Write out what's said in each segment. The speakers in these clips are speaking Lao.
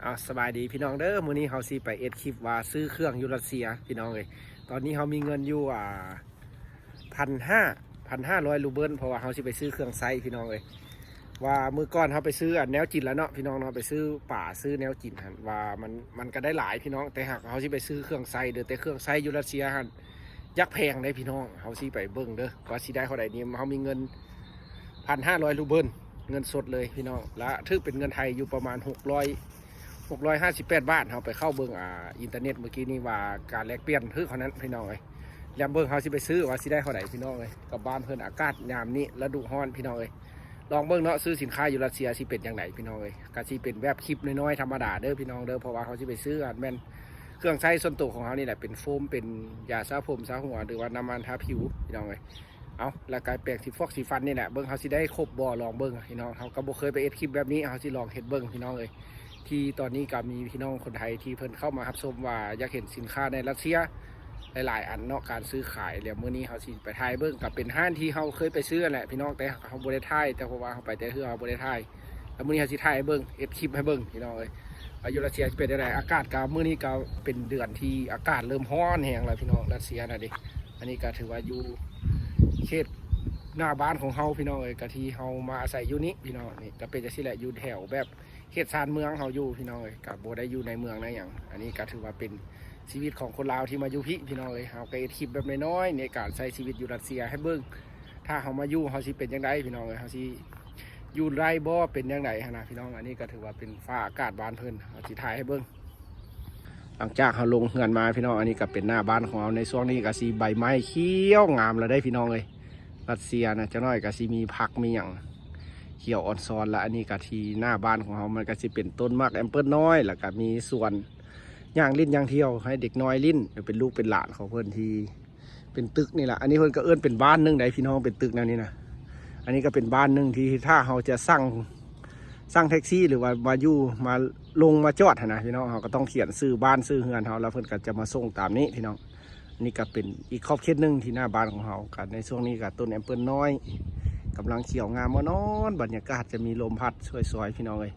ເອົາ ສະບາຍດີພີ່ນ້ອງເດີ ມື້ນີ້ເຮົາຊິໄປເຮັດຄລິບວ່າຊື້ເຄື່ອງຢູ່ຣັດເຊຍພີ່ນ້ອງເອີຍ. ຕອນນີ້ເຮົາມີເງິນຢູ່ ອ່າ ພັນຫ້າ ພັນຫ້າຮ້ອຍຣູເບິນ ເພາະວ່າເຮົາຊິໄປຊື້ເຄື່ອງໃຊ້ພີ່ນ້ອງເອີຍ. ວ່າມື້ກ່ອນເຮົາໄປຊື້ອັນແນວກິນແລ້ວເນາະພີ່ນ້ອງເນາະ ໄປຊື້ປາຊື້ແນວກິນຫັ້ນ ວ່າມັນ ມັນກໍໄດ້ຫຼາຍພີ່ນ້ອງ ແຕ່ຫາກເຮົາຊິໄປຊື້ເຄື່ອງໃຊ້ເດີ ແຕ່ເຄື່ອງໃຊ້ຢູ່ຣັດເຊຍຫັ້ນ ຢາກແພງເດ້ພີ່ນ້ອງ. ເຮົາຊິໄປເບິ່ງເດີ ວ່າຊິໄດ້ເທົ່າໃດນີ້ ເຮົາມີເງິນ ພັນຫ້າຮ້ອຍຣູເບິນ ເງິນສົດເລີຍພີ່ນ້ອງ ລະຖືກເປັນເງິນໄທຢູ່ປະມານຫົກຮ້ອຍ ຫົກຮ້ອຍຫ້າສິບແປດບາດ. ເຮົາໄປເຂົ້າເບິ່ງ ອ່າ ອິນເຕີເນັດມື້ກີ້ນີ້ວ່າການແລກປ່ຽນຖືກເທົ່ານັ້ນພີ່ນ້ອງເອີຍ. ແລ້ວເບິ່ງເຮົາຊິໄປຊື້ວ່າຊິໄດ້ເທົ່າໃດພີ່ນ້ອງເອີຍ. ກັບບ້ານເພິ່ນອາກາດຍາມນີ້ລະດູຮ້ອນພີ່ນ້ອງເອີຍ. ລອງເບິ່ງເນາະ ຊື້ສິນຄ້າຢູ່ຣັດເຊຍຊິເປັນຈັ່ງໃດພີ່ນ້ອງເອີຍ. ກະຊິເປັນແບບຄລິບນ້ອຍໆທຳມະດາເດີພີ່ນ້ອງເດີ ເພາະວ່າເຮົາຊິໄປຊື້ອັນແມ່ນເຄື່ອງໃຊ້ສ່ວນໂຕຂອງເຮົານີ້ແຫຼະ ເປັນໂຟມ ເປັນຢາສະຜົມສະຫົວ ຫຼືວ່ານ້ຳມັນທາຜິວພີ່ນ້ອງເອີຍ. ເອົາ ແລ້ວກະແປງສີຟອກສີຟັນນີ້ແຫຼະ ເບິ່ງເຮົາຊິໄດ້ຄົບບໍ່ ລອງເບິ່ງພີ່ນ້ອງ. ເຮົາກໍບໍ່ເຄີຍໄປເຮັດຄລິບແບບນີ້ ເຮົາຊິລອງເຮັດເບິ່ງພີ່ນ້ອງເອີຍ. ທີ່ຕອນນີ້ກໍມີພີ່ນ້ອງຄົນໄທທີ່ເພິ່ນເຂົ້າມາຮັບຊົມວ່າຢາກເຫັນສິນຄ້າໃນຣັດເຊຍຫຼາຍໆອັນເນາະ ການຊື້ຂາຍ. ແລ້ວມື້ນີ້ເຮົາຊິໄປຖ່າຍເບິ່ງ ກໍເປັນຮ້ານທີ່ເຮົາເຄີຍໄປຊື້ຫັ້ນແຫຼະພີ່ນ້ອງ ແຕ່ເຮົາບໍ່ໄດ້ຖ່າຍ ແຕ່ເພາະວ່າເຮົາໄປແຕ່ເທື່ອ ເຮົາບໍ່ໄດ້ຖ່າຍ. ແລ້ວມື້ນີ້ເຮົາຊິຖ່າຍໃຫ້ເບິ່ງ ເຮັດຄລິບໃຫ້ເບິ່ງພີ່ນ້ອງເອີຍ ວ່າຢູ່ຣັດເຊຍຊິເປັນຈັ່ງໃດ. ອາກາດກໍມື້ນີ້ກໍເປັນເດືອນທີ່ອາກາດເລີ່ມຮ້ອນແຮງແລ້ວພີ່ນ້ອງ ຣັດເຊຍນະເດ. ອັນນີ້ກໍຖືວ່າຢູ່ເຂດໜ້າບ້ານຂອງເຮົາພີ່ນ້ອງເອີຍ ກໍທີ່ເຮົາມາອາໄສຢູ່ນີ້ພີ່ນ້ອງ. ນີ້ກໍເປັນຈັ່ງຊີ້ແຫຼະ ຢູ່ແຖວແບບເຂດຊານເມືອງເຮົາຢູ່ພີ່ນ້ອງເອີຍ ກໍບໍ່ໄດ້ຢູ່ໃນເມືອງໃນຫຍັງ. ອັນນີ້ກໍຖືວ່າເປັນຊີວິດຂອງຄົນລາວທີ່ມາຢູ່ພີ້ພີ່ນ້ອງເອີຍ. ເຮົາກໍເຮັດຄລິບແບບນ້ອຍໆໃນການໃຊ້ຊີວິດຢູ່ຣັດເຊຍໃຫ້ເບິ່ງ ຖ້າເຮົາມາຢູ່ເຮົາຊິເປັນຈັ່ງໃດພີ່ນ້ອງເອີຍ ເຮົາຊິຢູ່ໄດ້ບໍ່ ເປັນຈັ່ງໃດຫັ້ນນະພີ່ນ້ອງ. ອັນນີ້ກໍຖືວ່າເປັນຟ້າອາກາດບ້ານເພິ່ນ ເຮົາຊິຖ່າຍໃຫ້ເບິ່ງ. ຫຼັງຈາກເຮົາລົງເຮືອນມາພີ່ນ້ອງ ອັນນີ້ກໍເປັນໜ້າບ້ານຂອງເຮົາ. ໃນຊ່ວງນີ້ກໍຊິໃບໄມ້ຂຽວງາມແລ້ວເດ້ພີ່ນ້ອງເອີຍ. ຣັດເຊຍນະ ຈັກໜ້ອຍກໍຊິມີຜັກມີຫຍັງຂຽວອ່ອນຊອນລະ. ອັນນີ້ກໍທີ່ໜ້າບ້ານຂອງເຮົາ ມັນກໍຊິເປັນຕົ້ນໝາກແອມເປິ້ນນ້ອຍ ແລ້ວກໍມີສວນຍ່າງຫຼິ້ນຍ່າງທ່ຽວໃຫ້ເດັກນ້ອຍຫຼິ້ນ ເປັນລູກເປັນຫຼານຂອງເພິ່ນທີ່ ເປັນຕຶກນີ້ລະ. ອັນນີ້ເພິ່ນກໍເອີ້ນເປັນບ້ານໜຶ່ງໃດ໋ພີ່ນ້ອງ ເປັນຕຶກແນວນີ້ນະ. ອັນນີ້ກໍເປັນບ້ານໜຶ່ງທີ່ຖ້າເຮົາຈະສັ່ງ ສັ່ງແທັກຊີ ຫຼືວ່າມາຢູ່ ມາລົງມາຈອດຫັ້ນນະພີ່ນ້ອງ ເຮົາກໍຕ້ອງຂຽນຊື່ບ້ານຊື່ເຮືອນເຮົາ ແລ້ວເພິ່ນກໍຈະມາສົ່ງຕາມນີ້ພີ່ນ້ອງ. ອັນນີ້ກໍເປັນອີກຂອບເຂດໜຶ່ງທີ່ໜ້າບ້ານຂອງເຮົາ. ກໍໃນຊ່ວງນີ້ກໍຕົ້ນແອມເປິ້ນນ້ອຍກຳລັງຂຽວງາມ ເອົານອນ ບັນຍາກາດຈະມີລົມພັດຊ່ວຍໆພີ່ນ້ອງເອີຍ.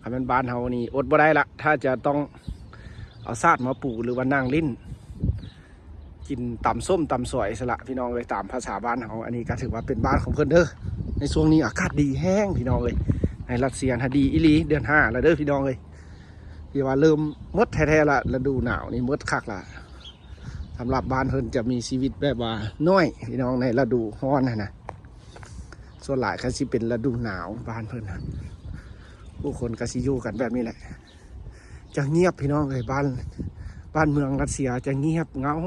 ຄັນແມ່ນບ້ານເຮົານີ້ອົດບໍ່ໄດ້ລະ ຖ້າຈະຕ້ອງເອົາສາດມາປູ ຫຼືວ່ານັ່ງຫຼິ້ນ ກິນຕຳສົ້ມຕຳສວຍຊັ້ນລະພີ່ນ້ອງເອີຍ ຕາມພາສາບ້ານເຮົາ. ອັນນີ້ກໍຖືວ່າເປັນບ້ານຂອງເພິ່ນເດີ. ໃນຊ່ວງນີ້ອາກາດດີແຮງພີ່ນ້ອງເອີຍ ໃນຣັດເຊຍນະ ດີອີ່ຫຼີ. ເດືອນຫ້າແລ້ວເດີພີ່ນ້ອງເອີຍ ທີ່ວ່າເລີ່ມໝົດແທ້ໆລະ ລະດູໜາວນີ້ໝົດຄັກລະ. ສຳລັບບ້ານເພິ່ນຈະມີຊີວິດແບບວ່ານ້ອຍພີ່ນ້ອງ ໃນລະດູຮ້ອນຫັ້ນນະ. ສ່ວນຫຼາຍກໍຊິເປັນລະດູໜາວບ້ານເພິ່ນນະ ຜູ້ຄົນກໍຊິຢູ່ກັນແບບນີ້ແຫຼະ. ຈະງຽບພີ່ນ້ອງເອີຍ ບ້ານ ບ້ານເມືອງຣັດເຊຍຈະງຽບເຫງົາ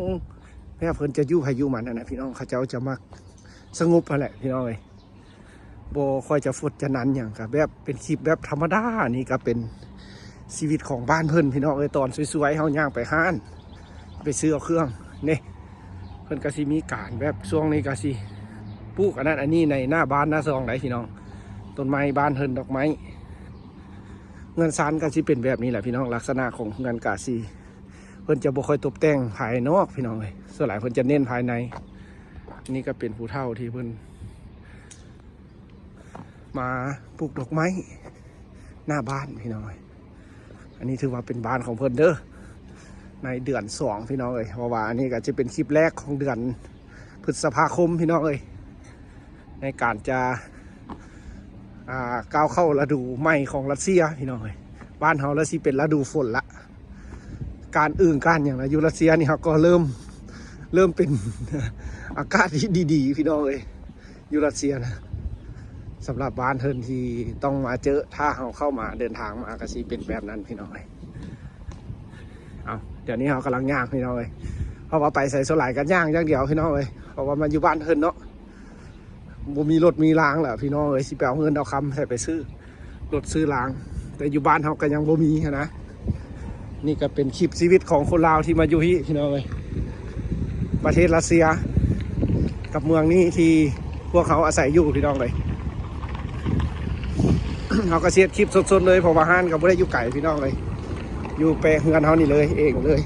ແບບເພິ່ນຈະຢູ່ໃຜຢູ່ມັນຫັ້ນນະພີ່ນ້ອງ. ເຂົາເຈົ້າຈະມັກສະຫງົບຫັ້ນແຫຼະພີ່ນ້ອງເອີຍ ບໍ່ຄ່ອຍຈະຟົດຈະໜັນຫຍັງ ກໍແບບເປັນຄລິບແບບທຳມະດາ. ນີ້ກໍເປັນຊີວິດຂອງບ້ານເພິ່ນພີ່ນ້ອງເອີຍ ຕອນສວຍໆ ເຮົາຍ່າງໄປຮ້ານ ໄປຊື້ເອົາເຄື່ອງນີ້ ເພິ່ນກໍຊິມີການແບບ ຊ່ວງນີ້ກໍຊິປູກອັນນັ້ນອັນນີ້ໃນໜ້າບ້ານໜ້າຊ່ອງໃດ໋ພີ່ນ້ອງ. ຕົ້ນໄມ້ບ້ານເພິ່ນ ດອກໄມ້ ເຮືອນຊານກໍຊິເປັນແບບນີ້ແຫຼະພີ່ນ້ອງ. ລັກສະນະຂອງເຮືອນກະຊິ ເພິ່ນຈະບໍ່ຄ່ອຍຕົບແຕ່ງພາຍນອກພີ່ນ້ອງເອີຍ ສ່ວນຫຼາຍເພິ່ນຈະເນັ້ນພາຍໃນ. ນີ້ກໍເປັນຜູ້ເຖົ້າທີ່ເພິ່ນມາປູກດອກໄມ້ໜ້າບ້ານພີ່ນ້ອງເອີຍ. ອັນນີ້ຖືວ່າເປັນບ້ານຂອງເພິ່ນເດີ ໃນເດືອນສອງພີ່ນ້ອງເອີຍ ເພາະວ່າອັນນີ້ກໍຈະເປັນຄລິບແລກຂອງເດືອນພຶດສະພາຄົມພີ່ນ້ອງເອີຍ ໃນການຈະ ອ່າ ກ້າວເຂົ້າລະດູໃໝ່ຂອງຣັດເຊຍພີ່ນ້ອງເອີຍ. ບ້ານເຮົາລະຊິເປັນລະດູຝົນລະ ການອຶ່ງການຫຍັງລະ ຢູ່ຣັດເຊຍນີ້ເຮົາກໍເລີ່ມ ເລີ່ມເປັນອາກາດທີ່ດີໆ ພີ່ນ້ອງເອີຍ ຢູ່ຣັດເຊຍນະ. ສຳລັບບ້ານເພິ່ນທີ່ຕ້ອງມາເຈີ ຖ້າເຮົາເຂົ້າມາເດີນທາງມາກໍຊິເປັນແບບນັ້ນພີ່ນ້ອງເອີຍ. ເອົາ ດຽວນີ້ເຮົາກຳລັງຍ່າງພີ່ນ້ອງເອີຍ ເພາະວ່າໄປໃສສ່ວນຫຼາຍກໍຍ່າງຢ່າງດຽວພີ່ນ້ອງເອີຍ ເພາະວ່າມາຢູ່ບ້ານເພິ່ນເນາະ. ບໍ່ມີລົດມີລາງແລ້ວພີ່ນ້ອງເອີຍ ຊິໄປເອົາເງິນເອົາຄຳໃສໄປຊື້ລົດຊື້ລາງ ແຕ່ຢູ່ບ້ານເຮົາກໍຍັງບໍ່ມີຫັ້ນນະ. ນີ້ກໍເປັນຄລິບຊີວິດຂອງຄົນລາວທີ່ມາຢູ່ພີ້ພີ່ນ້ອງເອີຍ ປະເທດຣັດເຊຍ ກັບເມືອງນີ້ທີ່ພວກເຮົາອາໄສຢູ່ພີ່ນ້ອງເອີຍ. ເຮົາກໍຊິເຮັດຄລິບສົດໆເລີຍ ເພາະວ່າຮ້ານກໍບໍ່ໄດ້ຢູ່ໄກພີ່ນ້ອງເອີຍ ຢູ່ແປະເຮືອນເຮົານີ້ເລີຍ ເອງເລີຍ.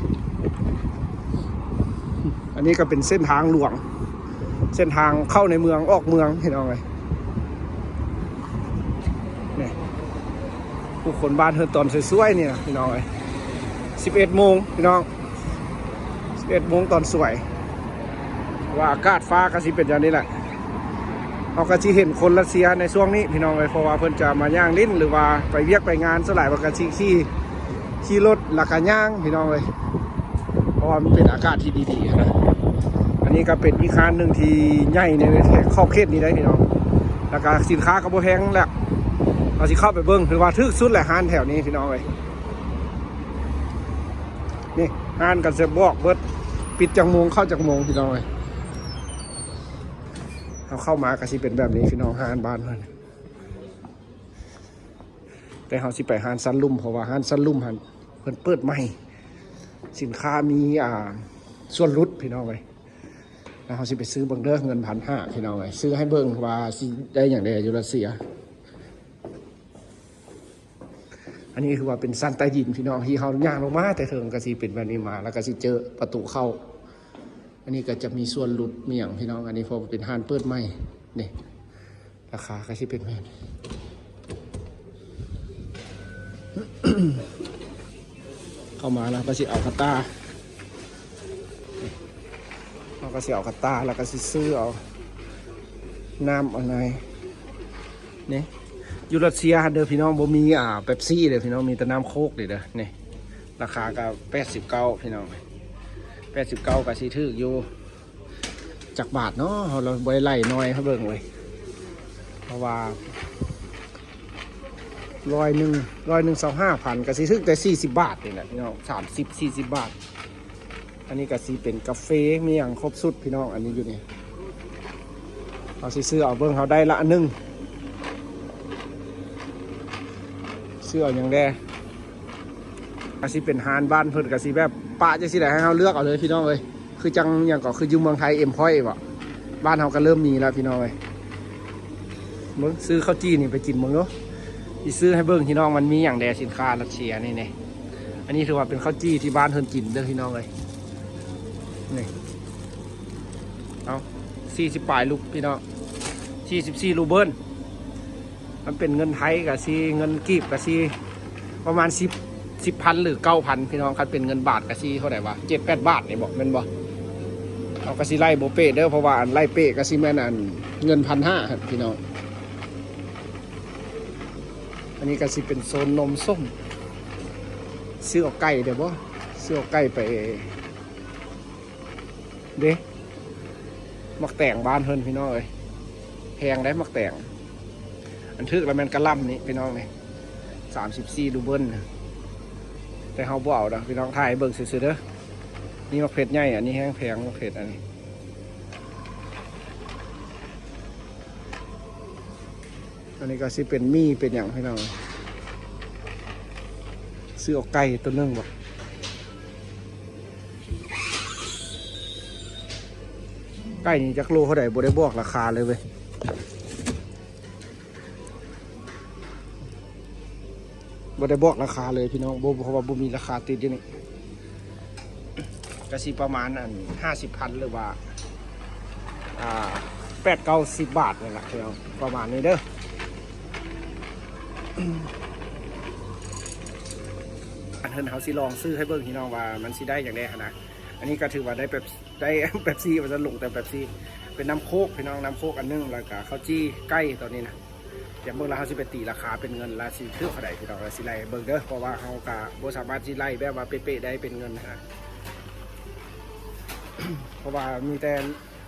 ອັນນີ້ກໍເປັນເສັ້ນທາງຫຼວງ ເສັ້ນທາງເຂົ້າໃນເມືອງ ອອກເມືອງພີ່ນ້ອງເອີຍ ນີ້ ຜູ້ຄົນບ້ານເຮືອນຕອນສວຍໆ ນີ້ນະພີ່ນ້ອງເອີຍ. ສິບເອັດໂມງພີ່ນ້ອງ ສິບເອັດໂມງຕອນສວຍ ວ່າອາກາດຟ້າກໍຊິເປັນຢ່າງນີ້ແຫຼະ. ເຮົາກໍຊິເຫັນຄົນຣັດເຊຍໃນຊ່ວງນີ້ພີ່ນ້ອງເອີຍ ເພາະວ່າເພິ່ນຈະມາຍ່າງຫຼິ້ນ ຫຼືວ່າໄປວຽກໄປງານ. ສ່ວນຫຼາຍເພິ່ນກໍຊິຂີ່ ຂີ່ລົດ ແລ້ວກໍຍ່າງພີ່ນ້ອງເອີຍ ເພາະວ່າມັນເປັນອາກາດທີ່ດີໆນະ. ອັນນີ້ກໍເປັນອີກຮ້ານໜຶ່ງທີ່ໃຫຍ່ໃນແຖບຂອບເຂດນີ້ໄດ໋ພີ່ນ້ອງ ແລ້ວກໍສິນຄ້າກໍບໍ່ແພງແຫຼະ. ເຮົາຊິເຂົ້າໄປເບິ່ງ ຖືວ່າຖືກສຸດແຫຼະຮ້ານແຖວນີ້ພີ່ນ້ອງເອີຍ. ນີ້ຮ້ານກໍຈະບອກເບິດ ປິດຈັກໂມງ ເຂົ້າຈັກໂມງພີ່ນ້ອງເອີຍ. ເຮົາເຂົ້າມາກໍຊິເປັນແບບນີ້ພີ່ນ້ອງ ຮ້ານບ້ານເພິ່ນ. ແຕ່ເຮົາຊິໄປຮ້ານຊັ້ນລຸ່ມ ເພາະວ່າຮ້ານຊັ້ນລຸ່ມຫັ້ນເພິ່ນເປີດໃໝ່ ສິນຄ້າມີ ອ່າ ສ່ວນຫຼຸດພີ່ນ້ອງເອີຍ. ແລ້ວເຮົາຊິໄປຊື້ເບິ່ງເດີ ເງິນພັນຫ້າພີ່ນ້ອງເອີຍ ຊື້ໃຫ້ເບິ່ງວ່າຊິໄດ້ຫຍັງແດ່ຢູ່ຣັດເຊຍ. ອັນນີ້ຄືວ່າເປັນຊັ້ນໃຕ້ດິນພີ່ນ້ອງ ທີ່ເຮົາຍ່າງລົງມາແຕ່ເທິງກໍຊິເປັນແບບນີ້ມາ ແລ້ວກໍຊິເຈີປະຕູເຂົ້າ. ອັນນີ້ກໍຈະມີສ່ວນຫຼຸດມີຫຍັງພີ່ນ້ອງ ອັນນີ້ເພາະວ່າເປັນຮ້ານເປີດໃໝ່ນີ້. ລາຄາກໍຊິເປັນແບບນີ້ ເຂົ້າມາແລ້ວກໍຊິເອົາກະຕ່າ ເຮົາກໍຊິເອົາກະຕ່າ ແລ້ວກໍຊິຊື້ເອົານ້ຳອັນໃດນີ້. ຢູ່ຣັດເຊຍເດີພີ່ນ້ອງ ບໍ່ມີ ອ່າ ເປັບຊີເດີພີ່ນ້ອງ ມີແຕ່ນ້ຳໂຄກເດີ. ນີ້ລາຄາກໍແປດສິບເກົ້າພີ່ນ້ອງ ແປດສິບເກົ້າກໍຊິຖືກຢູ່. ຈັກບາດເນາະ ເຮົາລະບໍ່ໄດ້ໄລ່ໜ່ວຍໃຫ້ເບິ່ງເລີຍ ເພາະວ່າຮ້ອຍໜຶ່ງ ຮ້ອຍໜຶ່ງ ຊາວຫ້າພັນ ກໍຊິຖືກແຕ່ສີ່ສິບບາດນີ້ແຫຼະພີ່ນ້ອງ ສາມສິບ ສີ່ສິບບາດ. ອັນນີ້ກໍຊິເປັນກາເຟ ມີຫຍັງຄົບຊຸດພີ່ນ້ອງ. ອັນນີ້ຢູ່ນີ້ ເຮົາຊິຊື້ເອົາເບິ່ງ ເຮົາໄດ້ລະອັນໜຶ່ງ ຊື້ເອົາຫຍັງແດ່. ກໍຊິເປັນຮ້ານບ້ານເພິ່ນ ກໍຊິແບບປະຈັ່ງຊີ້ແຫຼະ ໃຫ້ເຮົາເລືອກເອົາເລີຍພີ່ນ້ອງເອີຍ. ຄືຈັ່ງຫຍັງກໍ ຄືຢູ່ເມືອງໄທ ເອັມພອຍບໍ ບ້ານເຮົາກໍເລີ່ມມີແລ້ວພີ່ນ້ອງເອີຍ. ເບິ່ງ ຊື້ເຂົ້າຈີ່ນີ້ໄປກິນເບິ່ງເນາະ ຊິຊື້ໃຫ້ເບິ່ງພີ່ນ້ອງ ມັນມີຫຍັງແດ່ ສິນຄ້າຣັດເຊຍນີ້. ນີ້ ອັນນີ້ຖືວ່າເປັນເຂົ້າຈີ່ທີ່ບ້ານເພິ່ນກິນເດີພີ່ນ້ອງເອີຍ. ນີ້ ເອົາ ສີ່ສິບປາຍລູກພີ່ນ້ອງ ສີ່ສິບສີ່ຣູເບິນ. ມັນເປັນເງິນໄທກໍຊິ ເງິນກີບກໍຊິປະມານສິບ ສິບພັນ ຫຼື ເກົ້າພັນພີ່ນ້ອງ. ຄັນເປັນເງິນບາດກໍຊິເທົ່າໃດວະ ເຈັດແປດບາດນີ້ບໍ ແມ່ນບໍ່? ເຮົາກໍຊິໄລ່ບໍ່ເປະເດີ ເພາະວ່າອັນໄລ່ເປະກໍຊິແມ່ນອັນເງິນພັນຫ້າຫັ້ນພີ່ນ້ອງ. ອັນນີ້ກໍຊິເປັນໂຊນນົມສົ້ມ ຊື້ເອົາໄກ່ໄດ້ບໍ່? ຊື້ເອົາໄກ່ໄປເດ້. ໝາກແຕງບ້ານເພິ່ນພີ່ນ້ອງເອີຍ ແພງໄດ໋ໝາກແຕງ. ອັນຖືກລະແມ່ນກະຫຼ່ຳນີ້ພີ່ນ້ອງນີ້ ສາມສິບສີ່ຣູເບິນ. ແຕ່ເຮົາບໍ່ເອົາດອກພີ່ນ້ອງ ຖ່າຍໃຫ້ເບິ່ງຊື່ໆເດີ. ນີ້ໝາກເຜັດໃຫຍ່ ອັນນີ້ແຮງແພງໝາກເຜັດອັນນີ້. ອັນນີ້ກໍຊິເປັນໝີ່ເປັນຫຍັງພີ່ນ້ອງ. ຊື້ເອົາໄກ່ໂຕໜຶ່ງບໍ ໄກ່ນີ້ຈັກໂລເທົ່າໃດ ບໍ່ໄດ້ບອກລາຄາເລີຍເວີຍ ບໍ່ໄດ້ບອກລາຄາເລີຍພີ່ນ້ອງ ບໍ່ ເພາະວ່າບໍ່ມີລາຄາຕິດຢູ່ນີ້. ກະຊິປະມານອັນຫ້າສິບພັນ ຫຼືວ່າ ອ່າ ແປດເກົ້າສິບບາດນີ້ລະພີ່ນ້ອງ ປະມານນີ້ເດີ. ອັນເພິ່ນ ເຮົາຊິລອງຊື້ໃຫ້ເບິ່ງພີ່ນ້ອງວ່າມັນຊິໄດ້ຫຍັງແດ່ຫັ້ນນະ. ອັນນີ້ກໍຖືວ່າໄດ້ແປັບ ໄດ້ເປັບຊີວ່າຊັ້ນ ລົງແຕ່ເປັບຊີ ເປັນນ້ຳໂຄກພີ່ນ້ອງ ນ້ຳໂຄກອັນໜຶ່ງ ແລ້ວກໍເຂົ້າຈີ່ ໄກ່ຕອນນີ້ນະ. ດຽວເບິ່ງລະເຮົາຊິໄປຕີລາຄາເປັນເງິນລະຊິຖືກເທົ່າໃດພີ່ນ້ອງ ລະຊິໄລ່ເບິ່ງເດີ ເພາະວ່າເຮົາກະບໍ່ສາມາດຊິໄລ່ແບບວ່າເປະໆໄດ້ເປັນເງິນຫັ້ນນະ ເພາະວ່າມີແຕ່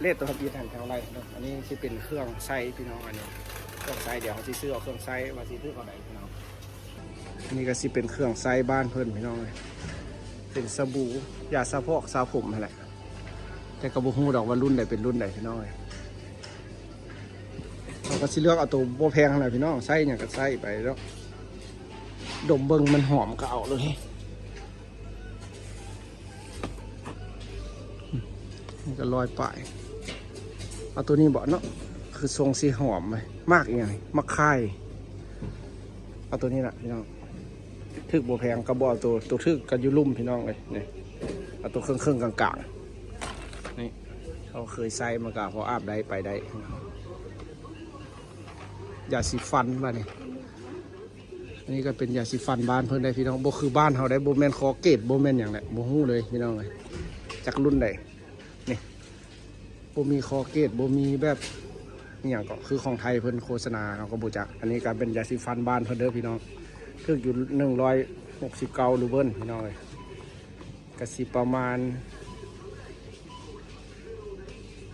ເລດໂຕທຳອິດຫັ້ນເຮົາໄລ່ເນາະ. ອັນນີ້ຊິເປັນເຄື່ອງໃຊ້ພີ່ນ້ອງ ອັນນີ້ເຄື່ອງໃຊ້ ດຽວເຮົາຊິຊື້ເອົາເຄື່ອງໃຊ້ວ່າຊິຖືກເທົ່າໃດພີ່ນ້ອງ. ອັນນີ້ກໍຊິເປັນເຄື່ອງໃຊ້ບ້ານເພິ່ນພີ່ນ້ອງເອີຍ ເປັນສະບູ ຢາສະພອກສະຜົມຫັ້ນແຫຼະ ແຕ່ກໍບໍ່ຮູ້ດອກວ່າລຸ້ນໃດເປັນລຸ້ນໃດພີ່ນ້ອງເອີຍ. ເຮົາກໍຊິເລືອກເອົາໂຕບໍ່ແພງຫັ້ນແຫຼະພີ່ນ້ອງ ໃຊ້ຫຍັງກໍໃຊ້ໄປເນາະ ດົມເບິ່ງມັນຫອມກໍເອົາເລີຍ. ນີ້ກໍຮ້ອຍປາຍ ເອົາໂຕນີ້ເບາະເນາະ ຄືຊົງຊິຫອມເວີຍ. ໝາກອີ່ຫຍັງນີ້ ໝາກຂ່າຍ ເອົາໂຕນີ້ລະພີ່ນ້ອງ. ຖືກບໍ່ແພງກໍບໍ່ເອົາໂຕ ໂຕຖືກກໍຢູ່ລຸ່ມພີ່ນ້ອງເອີຍ. ນີ້ ເອົາໂຕເຄິ່ງໆ ກາງໆ ນີ້ ເຮົາເຄີຍໃຊ້ ມັນກໍພໍອາບໄດ້ໄປໄດ້. ຢາສີຟັນບາດນີ້ ອັນນີ້ກໍເປັນຢາສີຟັນບ້ານເພິ່ນໄດ໋ພີ່ນ້ອງ, ບໍ່ຄືບ້ານເຮົາໄດ໋, ບໍ່ແມ່ນ Colgate ບໍ່ແມ່ນຫຍັງແຫຼະ, ບໍ່ຮູ້ເລີຍພີ່ນ້ອງເອີຍ, ຈັກລຸ້ນໃດ. ນີ້ ບໍ່ມີ Colgate ບໍ່ມີແບບອີ່ຫຍັງເກາະ ຄືຂອງໄທເພິ່ນໂຄສະນາ ເຮົາກໍບໍ່ຈັກ. ອັນນີ້ກໍເປັນຢາສີຟັນບ້ານເພິ່ນເດີພີ່ນ້ອງ, ຖືກຢູ່ໜຶ່ງຮ້ອຍຫົກສິບເກົ້າ ຣູເບິນພີ່ນ້ອງເອີຍ, ກໍຊິປະມານ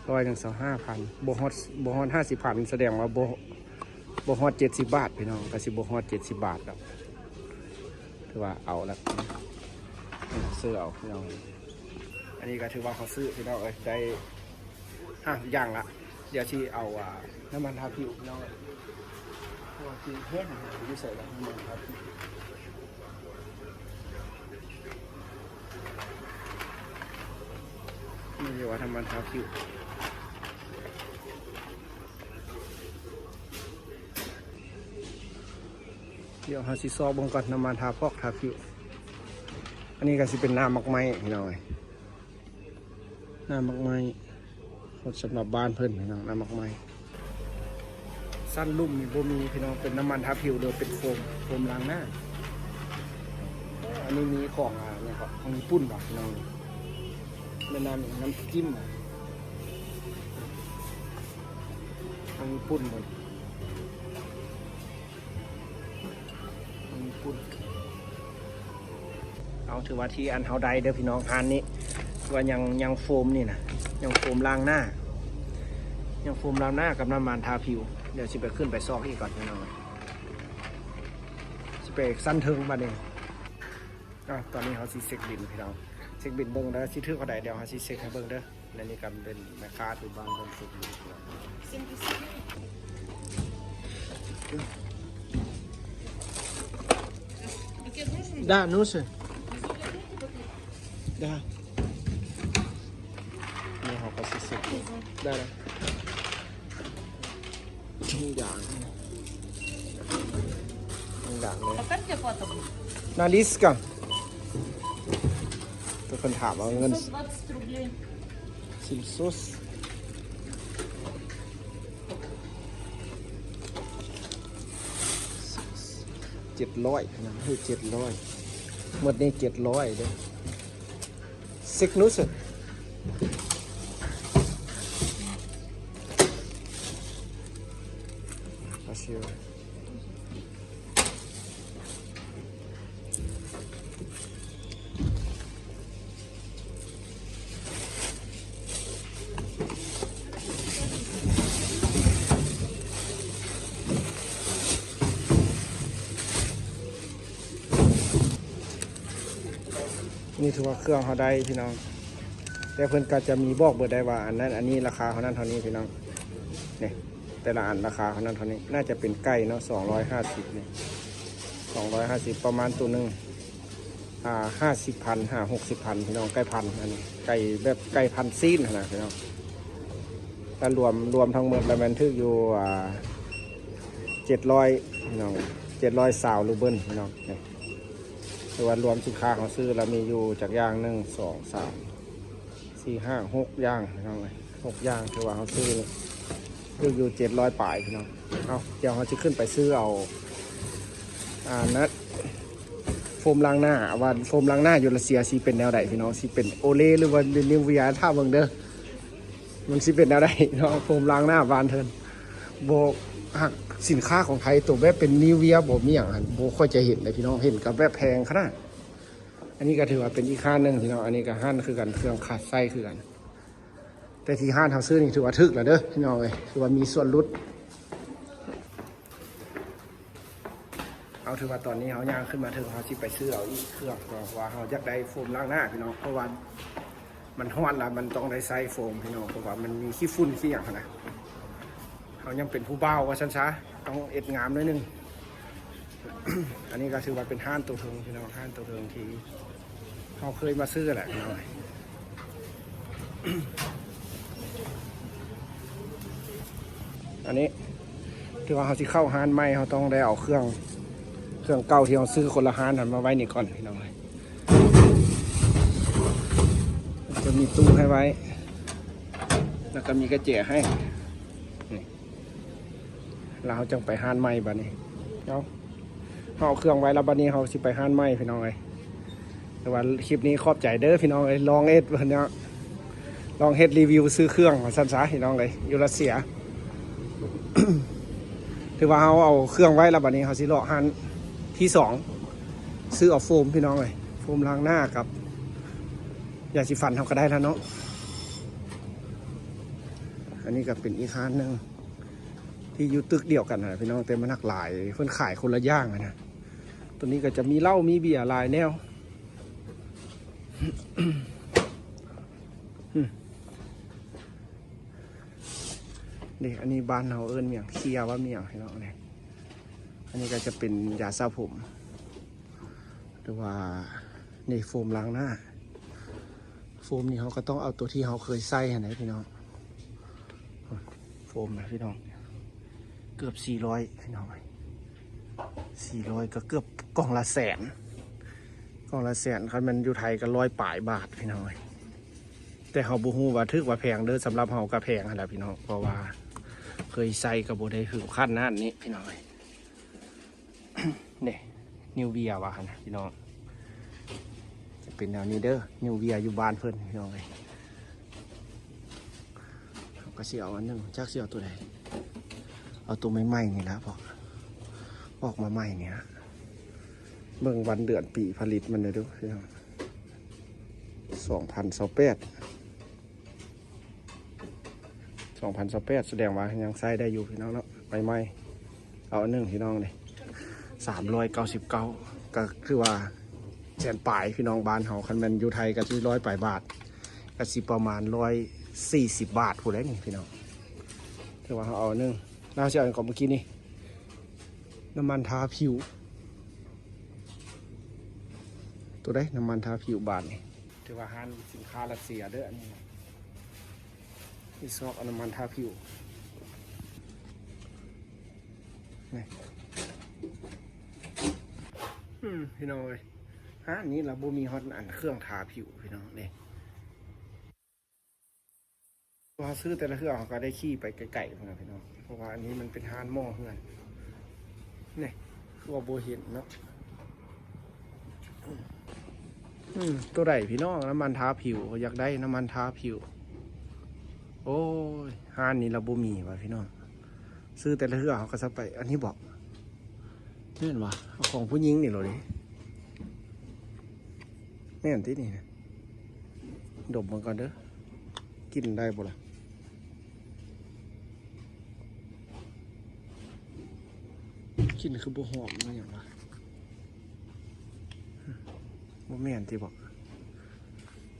ຮ້ອຍໜຶ່ງ ຊາວຫ້າພັນ ບໍ່ຮອດ ບໍ່ຮອດຫ້າສິບພັນ ສະແດງວ່າບໍ່ ບໍ່ຮອດເຈັດສິບບາດພີ່ນ້ອງ, ກໍຊິບໍ່ຮອດເຈັດສິບບາດດອກ. ຖືວ່າເອົາລະ ຊື້ເອົາພີ່ນ້ອງ. ອັນນີ້ກໍຖືວ່າເຮົາຊື້ພີ່ນ້ອງເອີຍ, ໄດ້ຫ້າຢ່າງລະ. ດຽວຊິເອົາ ອ່າ ນ້ຳມັນທາຜິວພີ່ນ້ອງເອີຍ, ເພາະວ່າຊິແຫ້ງ. ຢູ່ໃສລະນ້ຳມັນທາຜິວ? ນີ້ເອີ້ນວ່ານ້ຳມັນທາຜິວ. ດຽວເຮົາຊິຊອກເບິ່ງກ່ອນ ນ້ຳມັນທາພອກທາຜິວ. ອັນນີ້ກໍຊິເປັນນ້ຳໝາກໄມ້ພີ່ນ້ອງເອີຍ, ນ້ຳໝາກໄມ້ ສຳລັບບ້ານເພິ່ນພີ່ນ້ອງ, ນ້ຳໝາກໄມ້. ຊັ້ນລຸ່ມນີ້ບໍ່ມີພີ່ນ້ອງ, ເປັນນ້ຳມັນທາຜິວ ຫຼືເປັນໂຟມ ໂຟມລ້າງໜ້າ. ອັນນີ້ມີຂອງ ອ່າ ຫຍັງເກາະ ຂອງຍີ່ປຸ່ນຫວາພີ່ນ້ອງ, ແມ່ນນ້ຳ ນ້ຳກິ້ມຫວາ ຂອງຍີ່ປຸ່ນເບິດ. ເອົາ ຖືວ່າທີ່ອັນເຮົາໄດ້ເດີພີ່ນ້ອງ, ຮ້ານນີ້ ຖືວ່າຍັງ ຍັງໂຟມນີ້ນະ, ຍັງໂຟມລ້າງໜ້າ ຍັງໂຟມລ້າງໜ້າກັບນ້ຳມັນທາຜິວ. ດຽວຊິໄປ ຂຶ້ນໄປຊອກອີກກ່ອນພີ່ນ້ອງ, ຊິໄປຊັ້ນເທິງບາດນີ້. ອ່າ ຕອນນີ້ເຮົາຊິເຊັກບິນພີ່ນ້ອງ, ເຊັກບິນເບິ່ງເດີ ຊິຖືກເທົ່າໃດ, ດຽວເຮົາຊິເຊັກໃຫ້ເບິ່ງເດີ. ແລະນີ້ກໍເປັນແມ່ຄ້າທີ່ບ້ານເພິ່ນເຊັກບິນ. Да, ну же. Да. ນີ້ເຮົາກໍຊິເຊັກ ໄດ້ລະ. ທຸງຢາງ ທຸງຢາງເລີຍ. Наличка. ເພິ່ນຖາມວ່າເງິນ семьсот двадцать рублей. ເຈັດຮ້ອຍນະ, ເອີ ເຈັດຮ້ອຍ. ໝົດນີ້ເຈັດຮ້ອຍເດ້. Сикнув. Спасибо. ນີ້ຖືວ່າເຄື່ອງເຮົາໄດ້ພີ່ນ້ອງ, ແຕ່ເພິ່ນກໍຈະມີບອກເບີໄດ້ວ່າ ອັນນັ້ນອັນນີ້ລາຄາເທົ່ານັ້ນເທົ່ານີ້ພີ່ນ້ອງ. ນີ້ ແຕ່ລະອັນລາຄາເທົ່ານັ້ນເທົ່ານີ້. ໜ້າຈະເປັນໄກ່ເນາະ ສອງຮ້ອຍຫ້າສິບນີ້ ສອງຮ້ອຍຫ້າສິບ ປະມານໂຕໜຶ່ງ ອ່າ ຫ້າສິບພັນຫາຫົກສິບພັນພີ່ນ້ອງ, ໄກ່ພັນ ອັນນີ້ໄກ່ແບບໄກ່ພັນຊີ້ນຫັ້ນນະພີ່ນ້ອງ. ຖ້າລວມ ລວມທັງໝົດແລ້ວແມ່ນຖືກຢູ່ ອ່າ ເຈັດຮ້ອຍພີ່ນ້ອງ, ເຈັດຮ້ອຍຊາວຣູເບິນພີ່ນ້ອງ. ນີ້ ຖືວ່າລວມສິນຄ້າເຮົາຊື້ແລ້ວມີຢູ່ຈັກຢ່າງ ໜຶ່ງ ສອງ ສາມ ສີ່ ຫ້າ ຫົກຢ່າງພີ່ນ້ອງເອີຍ, ຫົກຢ່າງ. ຖືວ່າເຮົາຊື້ນີ້ຖືກຢູ່ເຈັດຮ້ອຍປາຍພີ່ນ້ອງ. ເອົາ ດຽວເຮົາຊິຂຶ້ນໄປຊື້ເອົາ ອ່າ ນັ້ນ ໂຟມລ້າງໜ້າ, ວ່າໂຟມລ້າງໜ້າຢູ່ລັດເຊຍຊິເປັນແນວໃດພີ່ນ້ອງ, ຊິເປັນໂອເລ ຫຼືວ່າເປັນນິວເວຍ ຖ້າເບິ່ງເດີ. ມັນຊິເປັນແນວໃດເນາະ ໂຟມລ້າງໜ້າບ້ານເພິ່ນ. ບໍ່ ຫາກສິນຄ້າຂອງໄທໂຕແບບເປັນນິວເວຍ ບໍ່ມີຫຍັງຫັ້ນ ບໍ່ຄ່ອຍຈະເຫັນເດ້ພີ່ນ້ອງ, ເຫັນກໍແບບແພງຂະໜາດ. ອັນນີ້ກໍຖືວ່າເປັນອີກຮ້ານໜຶ່ງພີ່ນ້ອງ, ອັນນີ້ກໍຮ້ານຄືກັນ ເຄື່ອງຄັດໃຊ້ຄືກັນ. ແຕ່ທີ່ຮ້ານເຮົາຊື້ນີ້ຖືວ່າຖືກແລ້ວເດີພີ່ນ້ອງເອີຍ, ຖືວ່າມີສ່ວນຫຼຸດ. ເອົາ ຖືວ່າຕອນນີ້ເຮົາຍ່າງຂຶ້ນມາເຖິງ ເຮົາຊິໄປຊື້ເອົາອີກເຄື່ອງ ເພາະວ່າເຮົາຢາກໄດ້ໂຟມລ້າງໜ້າພີ່ນ້ອງ, ເພາະວ່າມັນຮ້ອນລະ ມັນຕ້ອງໄດ້ໃຊ້ໂຟມພີ່ນ້ອງ, ເພາະວ່າມັນມີຂີ້ຝຸ່ນຂີ້ຫຍັງຫັ້ນນະ. ເຮົາຍັງເປັນຜູ້ບ່າວວ່າຊັ້ນຊະ, ຕ້ອງເຮັດງາມໜ້ອຍໜຶ່ງ. ອັນນີ້ກໍຖືວ່າເປັນຮ້ານໂຕເທິງພີ່ນ້ອງ, ຮ້ານໂຕເທິງທີ່ ເຮົາເຄີຍມາຊື້ແຫຼະພີ່ນ້ອງ. ອັນນີ້ຖືວ່າເຮົາຊິເຂົ້າຮ້ານໃໝ່ ເຮົາຕ້ອງໄດ້ເອົາເຄື່ອງ ເຄື່ອງເກົ່າທີ່ເຮົາຊື້ຄົນລະຮ້ານຫັ້ນມາໄວ້ນີ້ກ່ອນພີ່ນ້ອງ. ຈະມີຕູ້ໃຫ້ໄວ້ ແລ້ວກໍມີກະແຈໃຫ້ ນີ້. ແລ້ວເຮົາຈັ່ງໄປຮ້ານໃໝ່ບາດນີ້. ເອົາ ເຮົາເອົາເຄື່ອງໄວ້ແລ້ວ ບັດນີ້ເຮົາຊິໄປຮ້ານໃໝ່ພີ່ນ້ອງເອີຍ. ແຕ່ວ່າຄລິບນີ້ຂອບໃຈເດີພີ່ນ້ອງເອີຍ ລອງເຮັດເພິ່ນເນາະ ລອງເຮັດຣີວິວຊື້ເຄື່ອງວ່າຊັ້ນຊະພີ່ນ້ອງເອີຍ ຢູ່ຣັດເຊຍ. ຖືວ່າເຮົາເອົາເຄື່ອງໄວ້ແລ້ວ ບັດນີ້ເຮົາຊິເລາະຮ້ານທີສອງ ຊື້ເອົາໂຟມພີ່ນ້ອງເອີຍ ໂຟມລ້າງໜ້າກັບຢາສີຟັນເຮົາກໍໄດ້ແລ້ວເນາະ. ອັນນີ້ກໍເປັນອີກຮ້ານໜຶ່ງ ທີ່ຢູ່ຕຶກດຽວກັນນະພີ່ນ້ອງ ແຕ່ມັນຮັກຫຼາຍ ເພິ່ນຂາຍຄົນລະຢ່າງຫັ້ນນະ. ຕົວນີ້ກໍຈະມີເຫຼົ້າມີເບຍຫຼາຍແນວ. ນີ້ ອັນນີ້ບ້ານເຮົາເອີ້ນຫຍັງ ເຄຍວ່າຫຍັງພີ່ນ້ອງນີ້. ອັນນີ້ກໍຈະເປັນຢາສະຜົມ ຫຼືວ່ານີ້ໂຟມລ້າງໜ້າ. ໂຟມນີ້ເຮົາກໍຕ້ອງເອົາຕົວທີ່ເຮົາເຄີຍໃຊ້ຫັ້ນແຫຼະພີ່ນ້ອງ. ໂຟມນະພີ່ນ້ອງ ເກືອບສີ່ຮ້ອຍພີ່ນ້ອງ ສີ່ຮ້ອຍ ກໍເກືອບກ່ອງລະແສນ ກ່ອງລະແສນ. ຄັນແມ່ນຢູ່ໄທກໍຮ້ອຍປາຍບາດພີ່ນ້ອງ. ແຕ່ເຮົາບໍ່ຮູ້ວ່າຖືກວ່າແພງເດີ ສຳລັບເຮົາກໍແພງຫັ້ນແຫຼະພີ່ນ້ອງ ເພາະວ່າເຄີຍໃຊ້ກໍບໍ່ໄດ້ເຖິງຂັ້ນນັ້ນນີ້ພີ່ນ້ອງ. ນີ້ ນິວເວຍວ່າຫັ້ນນະພີ່ນ້ອງ ຈະເປັນແນວນີ້ເດີ ນິວເວຍຢູ່ບ້ານເພິ່ນພີ່ນ້ອງເອີຍ. ເຮົາກໍຊິເອົາອັນໜຶ່ງ ຈັກຊິເອົາຕົວໃດ ເອົາຕົວໃໝ່ໆນີ້ລະ ເພາະອອກມາໃໝ່ນີ້ລະ. ເບິ່ງວັນເດືອນປີຜະລິດມັນເດີພີ່ນ້ອງ ສອງພັນຊາວແປດ ສອງພັນຊາວແປດ ສະແດງວ່າຍັງໃຊ້ໄດ້ຢູ່ພີ່ນ້ອງເນາະ ໃໝ່ໆ. ເອົາອັນໜຶ່ງພີ່ນ້ອງເດ້ ສາມຮ້ອຍເກົ້າສິບເກົ້າ ກໍຄືວ່າແສນປາຍພີ່ນ້ອງ. ບ້ານເຮົາຄັນແມ່ນຢູ່ໄທກໍຊິຮ້ອຍປາຍບາດ ກໍຊິປະມານຮ້ອຍສີ່ສິບບາດພຸ້ນແຫຼະນີ້ພີ່ນ້ອງ. ຖືວ່າເຮົາເອົາອັນໜຶ່ງ ລາວຊິເອົາຫຍັງເກາະເມື່ອກີ້ນີ້ ນ້ຳມັນທາຜິວ. ຕົວໃດ ນ້ຳມັນທາຜິວບາດນີ້. ຖືວ່າຮ້ານສິນຄ້າຣັດເຊຍເດີ ອັນນີ້ນະ ມີຊອກເອົານ້ຳມັນທາຜິວນີ້. ອືມ ພີ່ນ້ອງເອີຍ ຮ້ານນີ້ລະບໍ່ມີຮອດອັນເຄື່ອງທາຜິວພີ່ນ້ອງເດ້. ວ່າຊື້ແຕ່ລະເທື່ອເຮົາກໍໄດ້ຂີ່ໄປໄກໆພຸ້ນນະພີ່ນ້ອງ ເພາະວ່າອັນນີ້ມັນເປັນຮ້ານໝໍ້ເຮືອນ. ນີ້ ຄືວ່າບໍ່ເຫັນເນາະ. ອືມ ຕົວໃດພີ່ນ້ອງ ນ້ຳມັນທາຜິວ ຢາກໄດ້ນ້ຳມັນທາຜິວ. ໂອ້ຍ ຮ້ານນີ້ລະບໍ່ມີວ່າພີ່ນ້ອງ ຊື້ແຕ່ລະເທື່ອເຮົາກໍຊະໄປ. ອັນນີ້ບໍ ແມ່ນຫວາ ຂອງຜູ້ຍິງນີ້ໂລດເດ. ແມ່ນຕິນີ້ນະ ດົມເບິ່ງກ່ອນເດີ ກິນໄດ້ບໍ່ລະ? ກິ່ນຄືບໍ່ຫອມເນາະ ຫຍັງວະ ບໍ່ແມ່ນຕິບໍ?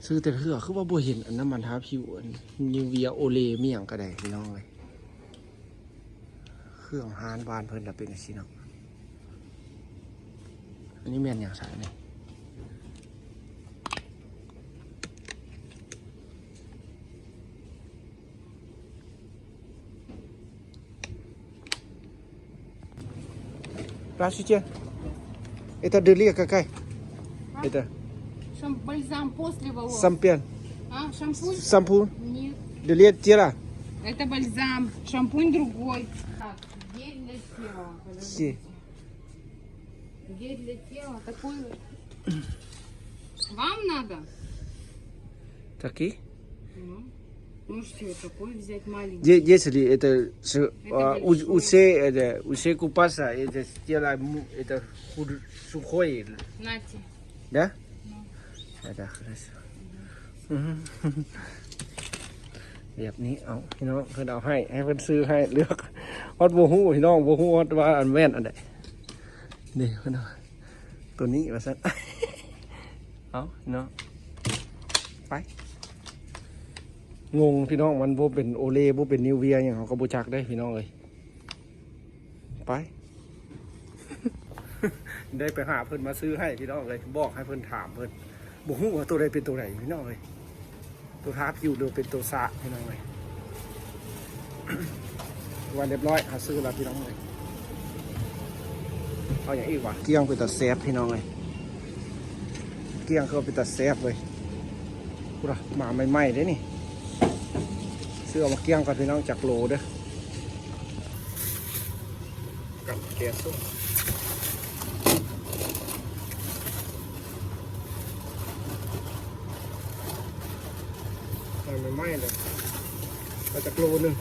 ຊື້ແຕ່ເທື່ອຄືວ່າບໍ່ເຫັນອັນນ້ຳມັນທາຜິວ ອັນນິວເວຍໂອເລ ມີຫຍັງກໍໄດ້ພີ່ນ້ອງເອີຍ. ເຄື່ອງຮ້ານບ້ານເພິ່ນລະເປັນຈັ່ງຊີ້ເນາະ. ອັນນີ້ແມ່ນຫຍັງຊະນີ້? Здравствуйте. Это дылия какая? А? Это Шам-, бальзам после волос. Сампен. А, шампунь? Сампунь. Нет. Дылия тела. Это бальзам. Шампунь другой. Так, гель для тела. Подождите. Гель для тела. Такой вот. Вам надо? Таки? Ну, можете вот такой взять маленький. Е-, если это с-, это а, у-, большой. Усе, это, усе купаться, это сделай му-, это худ-, сухой. Нате. Да? Ну. Это хорошо. Мгм. ແບບນີ້ ເອົາ ພີ່ນ້ອງ ເພິ່ນເອົາໃຫ້ ໃຫ້ເພິ່ນຊື້ໃຫ້ ເລືອກ ຮອດບໍ່ຮູ້ ພີ່ນ້ອງ ບໍ່ຮູ້ຮອດວ່າອັນແມ່ນອັນໃດ. ນີ້ ເພິ່ນເອົາ ຕົວນີ້ວ່າຊັ້ນ ເອົາເນາະ ໄປ. ງົງພີ່ນ້ອງ ມັນບໍ່ເປັນໂອເລ ບໍ່ເປັນນິວເວຍຫຍັງ ເຮົາກໍບໍ່ຈັກເດ້ພີ່ນ້ອງເອີຍ. ໄປ ໄດ້ໄປຫາເພິ່ນມາຊື້ໃຫ້ພີ່ນ້ອງເອີຍ ບອກໃຫ້ເພິ່ນຖາມເພິ່ນ ບໍ່ຮູ້ວ່າໂຕໃດເປັນໂຕໃດພີ່ນ້ອງເອີຍ. ໂຕທາຜິວ ຫຼືເປັນໂຕສະ ພີ່ນ້ອງເອີຍ. ວ່າຮຽບຮ້ອຍ ເຮົາຊື້ແລ້ວພີ່ນ້ອງເອີຍ. ເອົາຫຍັງອີກຫວາ? ກ້ຽງເປັນຕາແຊບພີ່ນ້ອງເອີຍ ກ້ຽງຄືເປັນຕາແຊບເວີຍ. ພຸ້ນນະ ມາໃໝ່ໆເດ້ນີ້. ຊື້ເອົາມາກ້ຽງກ່ອນພີ່ນ້ອງ ຈັກໂລເດີ. ກັບແກງສົ້ມ ໄມ້ເລີຍ ເອົາຈັກໂລໜຶ່ງ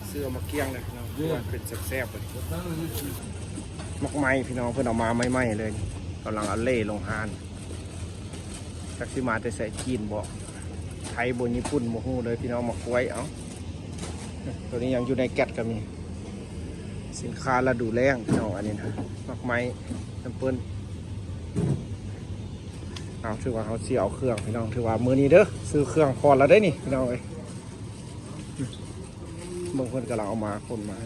ຊື້ເອົາມາກ້ຽງເລີຍເນາະ ເພື່ອເປັນແຊບໆເລີຍ. ໝາກໄມ້ພີ່ນ້ອງ ເພິ່ນເອົາມາໃໝ່ໆເລີຍ ກຳລັງເອົາເລລົງຮ້ານ. ຈັກຊິມາແຕ່ໃສ ຈີນບໍ ໄທບໍ ຍີ່ປຸ່ນ ບໍ່ຮູ້ເລີຍພີ່ນ້ອງ. ໝາກກ້ວຍ ເອົ້າ ໂຕນີ້ຍັງຢູ່ໃນແກັດກໍມີ ສິນຄ້າລະດູແລ້ງພີ່ນ້ອງ. ອັນນີ້ນະ ໝາກໄມ້ ແອັບເປິ້ນ. ເອົາ ຖືວ່າເຮົາຊິເອົາເຄື່ອງພີ່ນ້ອງ ຖືວ່າມື້ນີ້ເດີ ຊື້ເຄື່ອງພໍແລ້ວເດ້ນີ້ພີ່ນ້ອງເອີຍ. ເບິ່ງເພິ່ນກຳລັງເອົາມາ ຂົນມາ.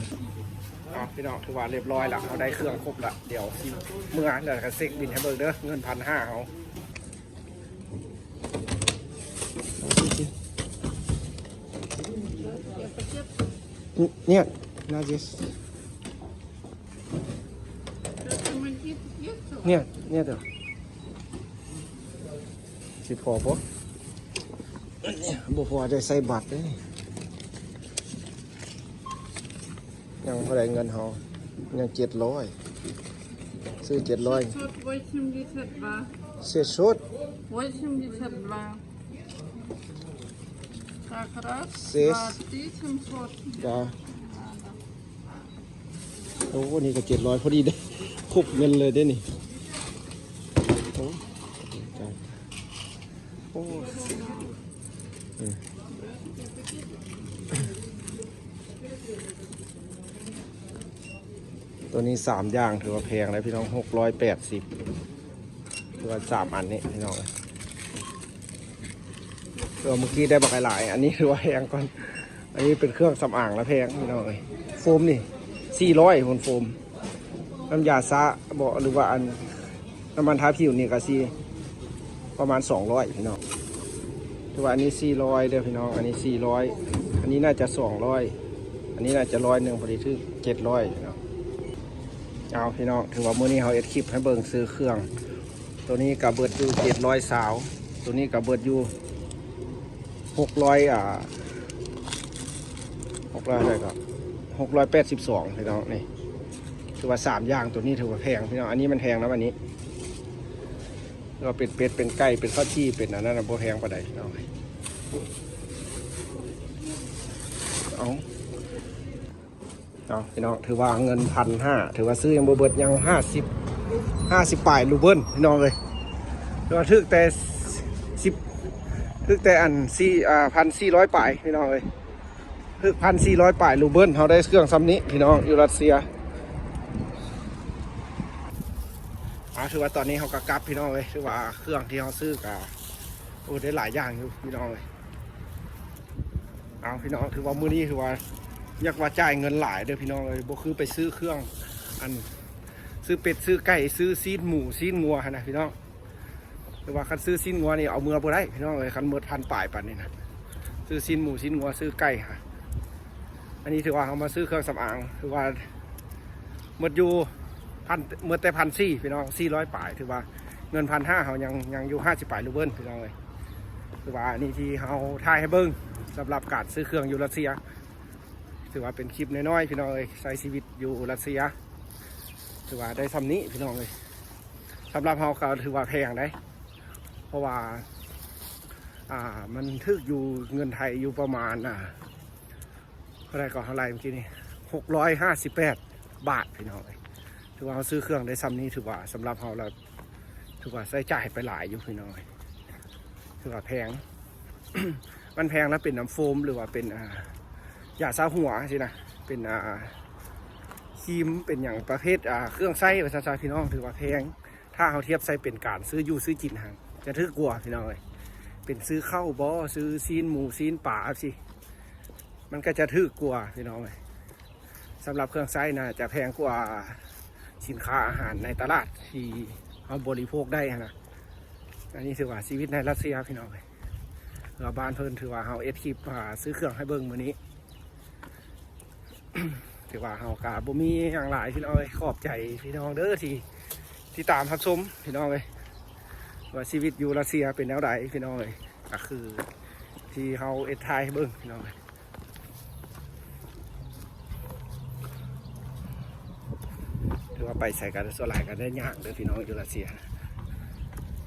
ເອົາ ພີ່ນ້ອງ ຖືວ່າລຽບຮ້ອຍລະ ເຮົາໄດ້ເຄື່ອງຄົບລະ ດຽວຊິເມືອ ແລ້ວກໍເຊັກບິນໃຫ້ເບິ່ງເດີ ເງິນພັນຫ້າເຮົາ. Нет, надо здесь. Нет, нету. ຊິພໍບໍ່? ບໍ່ພໍ ໄດ້ໃສ່ບັດເດ້. ຍັງເທົ່າໃດເງິນເຮົາ? ຍັງເຈັດຮ້ອຍ ຊື້ເຈັດຮ້ອຍ. Шестьсот восемьдесят два. Шестьсот? Восемьдесят два. Так, раз, два, три, семьсот. Да. ໂອ້ ນີ້ກໍເຈັດຮ້ອຍພໍດີເດ້ ຄົບເງິນເລີຍເດ້ນີ້. ໂອ້ ໂອ້ ໂຕນີ້ສາມຢ່າງ ຖືວ່າແພງເດ້ພີ່ນ້ອງ ຫົກຮ້ອຍແປດສິບ ຄືວ່າສາມອັນນີ້ພີ່ນ້ອງເອີຍ. ຄືວ່າມື້ກີ້ໄດ້ບັກຫຼາຍໆ ອັນນີ້ຖືວ່າແພງກ່ອນ. ອັນນີ້ເປັນເຄື່ອງສຳອາງລະແພງພີ່ນ້ອງເອີຍ. ໂຟມນີ້ສີ່ຮ້ອຍພຸ້ນ ໂຟມ ນ້ຳຢາຊະບໍ ຫຼືວ່າອັນ ນ້ຳມັນທາຜິວນີ້ກໍຊິປະມານສອງຮ້ອຍພີ່ນ້ອງ. ຖືວ່າອັນນີ້ສີ່ຮ້ອຍເດີພີ່ນ້ອງ ອັນນີ້ສີ່ຮ້ອຍ ອັນນີ້ໜ້າຈະສອງຮ້ອຍ ອັນນີ້ໜ້າຈະຮ້ອຍໜຶ່ງ ພໍດີຖືກເຈັດຮ້ອຍພີ່ນ້ອງ. ເອົາ ພີ່ນ້ອງ ຖືວ່າມື້ນີ້ເຮົາເຮັດຄລິບໃຫ້ເບິ່ງຊື້ເຄື່ອງ. ໂຕນີ້ກໍເບິດຢູ່ເຈັດຮ້ອຍຊາວ ໂຕນີ້ກໍເບິດຢູ່ຫົກຮ້ອຍ ອ່າ ຫົກຮ້ອຍເທົ່າໃດກໍ ຫົກຮ້ອຍແປດສິບສອງພີ່ນ້ອງ. ນີ້ຖືວ່າສາມຢ່າງ ໂຕນີ້ຖືວ່າແພງພີ່ນ້ອງ. ອັນນີ້ມັນແພງນຳ ອັນນີ້ ກໍເປັນເປັດ ເປັນໄກ່ ເປັນເຂົ້າຈີ່ ເປັນອັນນັ້ນນະ ບໍ່ແພງປານໃດພີ່ນ້ອງ. ເອົາ ເອົາ ພີ່ນ້ອງ ຖືວ່າເງິນພັນຫ້າ ຖືວ່າຊື້ຍັງບໍ່ເບິດ ຍັງຫ້າສິບ ຫ້າສິບປາຍຣູເບິນພີ່ນ້ອງເອີຍ. ຖືວ່າຖືກແຕ່ສິບ ຖືກແຕ່ອັນສີ່ ອ່າ ພັນສີ່ຮ້ອຍປາຍພີ່ນ້ອງເອີຍ. ຖືກພັນສີ່ຮ້ອຍປາຍຣູເບິນ ເຮົາໄດ້ເຄື່ອງຊ່ຳນີ້ພີ່ນ້ອງ ຢູ່ຣັດເຊຍ. ອ່າ ຖືວ່າຕອນນີ້ເຮົາກໍກັບພີ່ນ້ອງເອີຍ. ຖືວ່າເຄື່ອງທີ່ເຮົາຊື້ກໍ ໂອ້ ໄດ້ຫຼາຍຢ່າງຢູ່ພີ່ນ້ອງເອີຍ. ເອົາ ພີ່ນ້ອງ ຖືວ່າມື້ນີ້ຖືວ່າ ຢາກວ່າຈ່າຍເງິນຫຼາຍເດີພີ່ນ້ອງເອີຍ. ບໍ່ຄືໄປຊື້ເຄື່ອງ ອັນ ຊື້ເປັດ ຊື້ໄກ່ ຊື້ຊີ້ນໝູ ຊີ້ນງົວຫັ້ນນະພີ່ນ້ອງ. ຖືວ່າຄັນຊື້ຊີ້ນງົວນີ້ເອົາເມືອບໍ່ໄດ້ພີ່ນ້ອງເອີຍ ຄັນໝົດພັນປາຍປານນີ້ນະ. ຊື້ຊີ້ນໝູ ຊີ້ນງົວ ຊື້ໄກ່ຫາ. ອັນນີ້ຖືວ່າເຮົາມາຊື້ເຄື່ອງສຳອາງ ຖືວ່າໝົດຢູ່ພັນ ໝົດແຕ່ພັນສີ່ພີ່ນ້ອງ ສີ່ຮ້ອຍປາຍ. ຖືວ່າເງິນພັນຫ້າເຮົາຍັງ ຍັງຢູ່ຫ້າສິບປາຍຣູເບິນພີ່ນ້ອງເອີຍ. ຖືວ່າອັນນີ້ທີ່ເຮົາຖ່າຍໃຫ້ເບິ່ງ ສຳລັບການຊື້ເຄື່ອງຢູ່ຣັດເຊຍ. ຖືວ່າເປັນຄລິບນ້ອຍໆພີ່ນ້ອງເອີຍ ໃຊ້ຊີວິດຢູ່ຣັດເຊຍ. ຖືວ່າໄດ້ຊ່ຳນີ້ພີ່ນ້ອງເອີຍ. ສຳລັບເຮົາກໍຖືວ່າແພງເດ້ ເພາະວ່າ ອ່າ ມັນຖືກຢູ່ເງິນໄທຢູ່ປະມານ ອ່າ ເທົ່າໃດກໍ ເທົ່າໃດມື້ກີ້ນີ້ ຫົກຮ້ອຍຫ້າສິບແປດບາດພີ່ນ້ອງເອີຍ. ຖືວ່າເຮົາຊື້ເຄື່ອງໄດ້ຊ່ຳນີ້ ຖືວ່າສຳລັບເຮົາລະ ຖືວ່າໃຊ້ຈ່າຍໄປຫຼາຍຢູ່ພີ່ນ້ອງເອີຍ. ຖືວ່າແພງ ມັນແພງລະເປັນນ້ຳໂຟມ ຫຼືວ່າເປັນ ອ່າ ຢາຊາຫົວຊີ້ນະ ເປັນ ອ່າ ຄຣີມ ເປັນຫຍັງປະເພດ ອ່າ ເຄື່ອງໃຊ້ວ່າຊັ້ນຊະພີ່ນ້ອງ ຖືວ່າແພງ. ຖ້າເຮົາທຽບໃສ່ເປັນການຊື້ຢູ່ຊື້ກິນຫັ້ນ ຈະຖືກກວ່າພີ່ນ້ອງເອີຍ. ເປັນຊື້ເຂົ້າບໍ ຊື້ຊີ້ນໝູ ຊີ້ນປາຊີ້ ມັນກໍຈະຖືກກວ່າພີ່ນ້ອງເອີຍ. ສຳລັບເຄື່ອງໃຊ້ນະ ຈະແພງກວ່າສິນຄ້າອາຫານໃນຕະຫຼາດທີ່ເຮົາບໍລິໂພກໄດ້ຫັ້ນນະ. ອັນນີ້ຖືວ່າຊີວິດໃນຣັດເຊຍພີ່ນ້ອງເອີຍ. ແລ້ວບ້ານເພິ່ນ ຖືວ່າເຮົາເຮັດຄລິບ ອ່າ ຊື້ເຄື່ອງໃຫ້ເບິ່ງມື້ນີ້. ຖືວ່າເຮົາກະບໍ່ມີຫຍັງຫຼາຍພີ່ນ້ອງເອີຍ. ຂອບໃຈພີ່ນ້ອງເດີທີ່ຕິດຕາມຮັບຊົມພີ່ນ້ອງເອີຍ ວ່າຊີວິດຢູ່ຣັດເຊຍເປັນແນວໃດພີ່ນ້ອງເອີຍ. ກະຄືທີ່ເຮົາເຮັດຖ່າຍໃຫ້ເບິ່ງພີ່ນ້ອງເອີຍ. ຖືວ່າ ໄປໃສກັນ ສ່ວນຫຼາຍກໍໄດ້ຍ່າງເດີພີ່ນ້ອງ ຢູ່ຣັດເຊຍ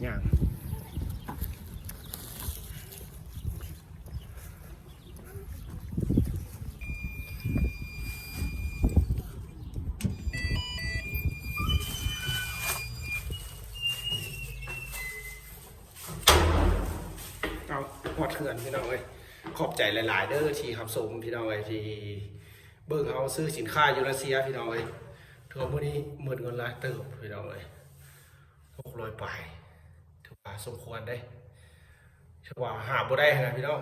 ຍ່າງ. ເອົາ ຮອດເຮືອນພີ່ນ້ອງເອີຍ ຂອບໃຈຫຼາຍໆເດີທີ່ຮັບຊົມພີ່ນ້ອງເອີຍ ທີ່ເບິ່ງເຮົາຊື້ສິນຄ້າຢູ່ຣັດເຊຍພີ່ນ້ອງເອີຍ. ຖືວ່າມື້ນີ້ໝົດເງິນຫຼາຍເຕີບພີ່ນ້ອງເອີຍ ຫົກຮ້ອຍປາຍ ຖືວ່າສົມຄວນເດ້ ຖືວ່າຫາບໍ່ໄດ້ຫັ້ນນະພີ່ນ້ອງ.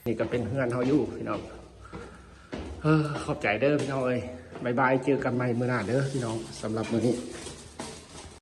ນີ້ກໍເປັນເຮືອນເຮົາຢູ່ພີ່ນ້ອງ ເອີ ຂອບໃຈເດີພີ່ນ້ອງເອີຍ ບາຍບາຍ ເຈີກັນໃໝ່ມື້ໜ້າເດີພີ່ນ້ອງ. ສຳລັບມື້ນີ້